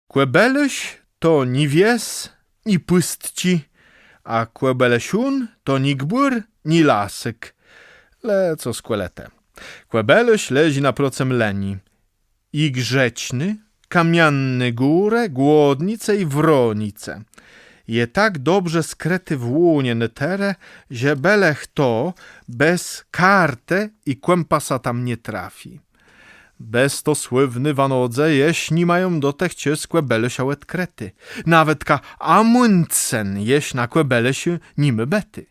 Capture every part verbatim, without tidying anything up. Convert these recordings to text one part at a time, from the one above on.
Kòbëlôsz to ni wies, ni pùstczi, a Kòbëlôszón to ni gbùr, ni lasôk. Le co z kòlete. Kòbëlôsz leżi naprocëm Lëni. I grzeczny, Kamianny Górë, Głodnicë i Wronicë. Je tak dobrze skrëti w łónie nôtërë, że bële chto bez kartë i kòmpasa tam nie trafi. Bez to słôwny wanodze jesz ni mają do tëch czas Kòbëlôsza òdkrëté. Nawetka Amundsen jesz na Kòbëlôszu ni mô bëté.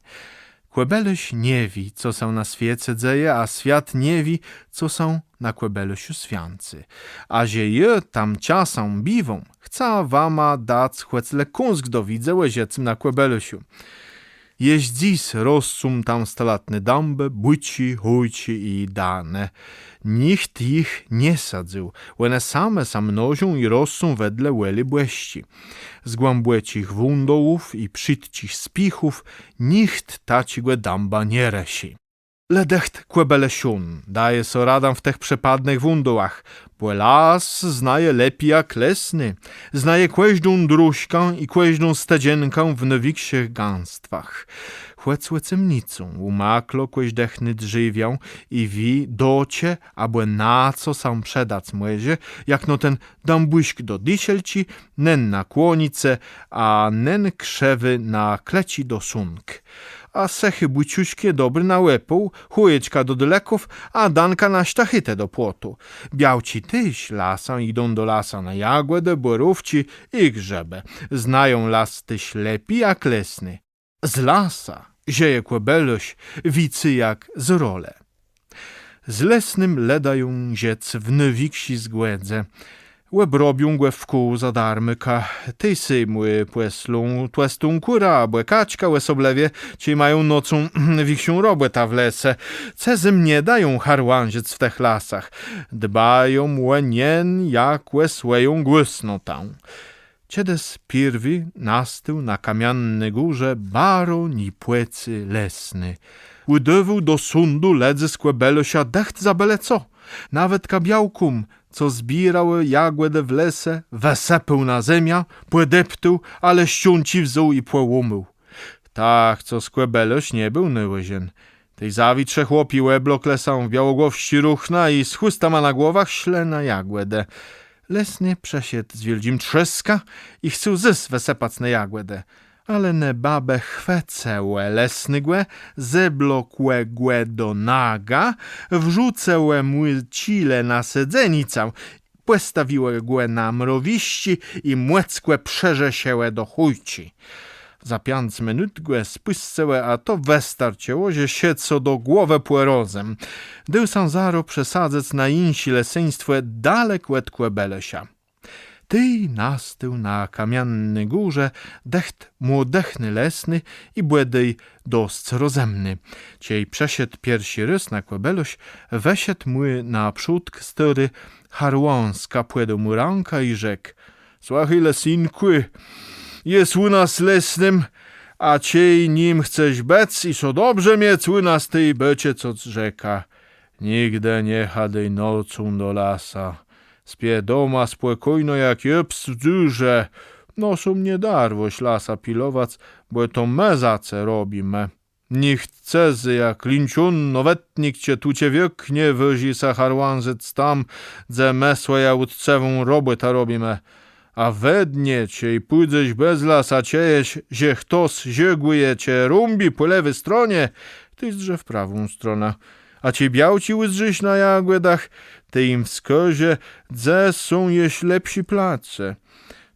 Kòbëlôsz nie wié, co sã na swiece dzeje, a swiat nie wié, co sã na Kòbëlôszu swiãcy. A że jô tam czasã biwóm, chcã wama dac chòc le kąsk do wiédzë ò żëcym na Kòbëlôszu. Jesz dzys roscą tam stolatné dãbë, bùczi, chòjczi i danë. Nicht jich nie sadzył, òne same sã mnożą i roscą wedle wòlë Bòsczi. Z głãbòczich wądołów i przitczich spichów nicht taczégò dãba nie rëszi. Le dëcht Kòbëlôszón daje so radã w tëch przepadnëch wądołach, bò las znaje lepi jak lesny, znaje kòżdą dróżkã i kòżdą stëdżenkã w nôwikszich gãstwach. Chòc ò cemnicą ùmaklô kòżdëchné drzewiã i wié, do cze abò na co sã przëdac mòże, jakno ten dãbùszk do diszelczi, nen na kłonice, a nen krzëwi na klëczi do sónk. A sëchi bùczuszk je dobri na òpôł, chòjeczka do dôleków, a danka na sztachétë do płotu. Białczi téż lasã jidą do lasa na jagòdë, bòrówczi i grzëbë. Znają las téż lepi jak lesny. Z lasa żëje Kòbëlôsz wicy jak z rolë. Z lesnym lëdają żëc w nôwikszi zgòdze. Òbrobią gò wkół za darmôka. Tej sã mù pòslą tłëstą kùrã abò kaczkã, òsoblëwie czej mają nocą wikszą robòtã w lese. Cëzym nie dają charłãżëc w tëch lasach. Dbają ò nie jak ò swòją głosnotã. Czedës pierwi nastôł na Kamianny Górze baro nipòczi lesny. Ùdôwôł do sądu lëdzy z Kòbëlôsza dëcht za bële co. Nawetka białkóm, co zbiérałë jagòdë w lese, wësëpôł na zemiã, pòdeptôł, a leszczunczi wzął i pòłómôł. Tak co Kòbëlôsz nie béł nôłożen. Tej zawitrze chłopi òbloklë sã w białogłowsczé ruchna i z chùstama na głowach szlë na jagòdë. Lesny przëszedł z wiôldżim trzôskã i chcôł zôs wësëpac ne jagòdë. Ale ne babë chwëcëłë lesnégò, zeblokłë gò do naga, wrzucëłë mù czile na sedzenicã, pòstawiłë gò na mrowiszczu i mòckò przërzeszëłë do chòjczi. Za piãc minut gò spùscëłë, a to wëstarczëło, że szedł so do głowë pò rozëm. Dôł sã zarô przesadzëc na jinszé leseństwò, dalek òd Kòbëlôsza. Tej nastôł na Kamianny Górze dëcht młodëchny lesny i bòdôj dosc rozëmny. Czej przëszedł pierszi rôz na Kòbëlôsz, wëszedł mù na przódk stôri Charłãska, pòdôł mù rãkã i rzekł: Słëchôj le, synkù, jes ù nas lesnym, a czej nim chcesz bëc i so dobrze miec ù nas, tej bë cë co rzekã. Nigdë nie chadôj nocą do lasa. Spié doma spòkójno jak jôps w dzurze. Nocą nie darwôsz lasa pilowac, bò to më za ce robimë. Nicht cëzy jak linczón, nowetnik czë tuczë wiôk nie wôżi sã charłãżëc tam, dze më swòjã ùtcëwą robòtã robimë. A we dnie, czej pùdzesz bez las, a czëjesz, że chtos żôgùje czë rąbi pò lewi stronie, tej zdrzë w prawą stronã. A czej białczi ùzdrzisz na jagòdach, tej jim wskôżë, dze są jesz lepszé place.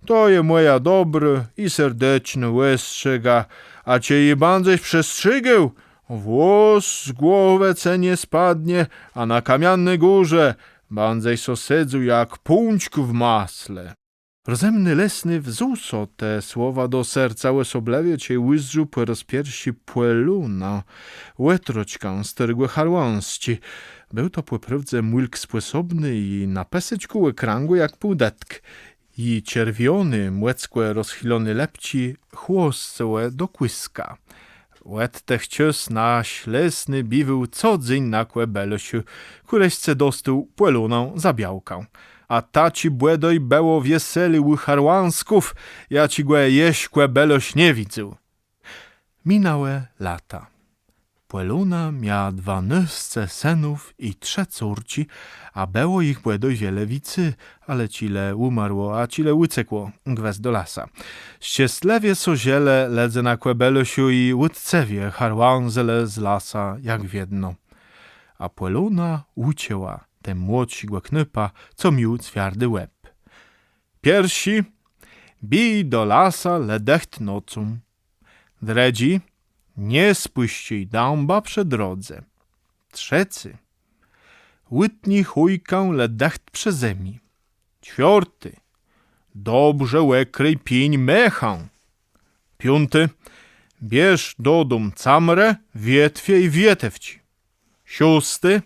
To je mòja dobrô i serdecznô òstrzega, a czej ji bãdzesz przestrzégôł, włos z głowë cë nie spadnie, a na Kamianny Górze bãdzesz so sedzôł jak pączk w masle. Rozëmny lesny wzął so te słowa do serca, òsoblëwie czej ùzdrzôł pò rôz pierszi Pòlónã, òtroczkã stôrégò Charłãsczi. Béł to pò prôwdze mùlk spòsobny i na pësëczkù òkrãgłi jak półdëtk. Ji czerwioné, mòckò rozchiloné lëpczi chłoscëłë do kùska. Òd tëch czasów nasz lesny biwôł co dzéń na Kòbëlôszu, kùreszce dostôł Pòlónã za białkã. A taczé bòdôj bëło wieselé ù Harłańsków, jaczégò jesz Kòbëlôsz nie widzôł. Minãłë lata. Pòlóna mia dwanôsce sënów i trzë córczi, a bëło jich bòdôj wiele wicy, ale czile ùmarło, a czile ùcekło gwës do lasa. Szczestlëwie so żëlë lëdze na Kòbëlôszu i ùtcëwie harłãdzëlë z lasa jak wiedno. A Pòlóna ùczëła te młodszégò knôpa, co miôł cwiardi łeb. Pierszi: bij do lasa le dëcht nocą. Drëdżi: nie spùszczôj dãba przë drodze. Trzecy: ùtni chòjkã le dëcht przë zemi. Czwiôrti: dobrze òkrëj pień mechã. Piąti: bierz dodóm camrë, wietwie i wietewczi. Szósti: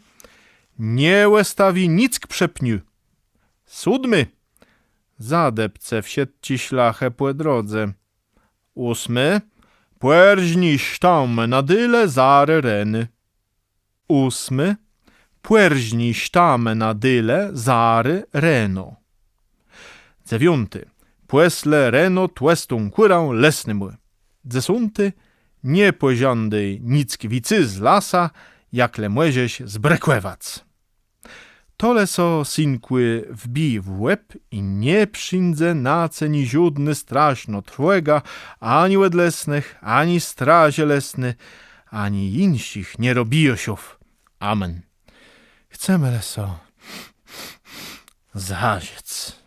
nie òstawi nick przë pniu. Sódmi: zadepce wszëtczé szlachë pò drodze. Ósmi: pòrżni sztamë na dële zarë reno. Ósmi: pòrżni sztamë na dële zarë reno. Dzewiąti: pòslë reno tłëstą kùrã lesnémù. Dzesąti: nie pòżądôj nick wicy z lasa, jak le mòżesz zbrëkòwac. To le so, synkù, wbij w łeb i nie przińdze na ce niżódnô straszną trwòga, ani òd lesnëch, ani strażë lesny, ani jinszich nierobijôszów. Amen. Chcemë le so zażëc.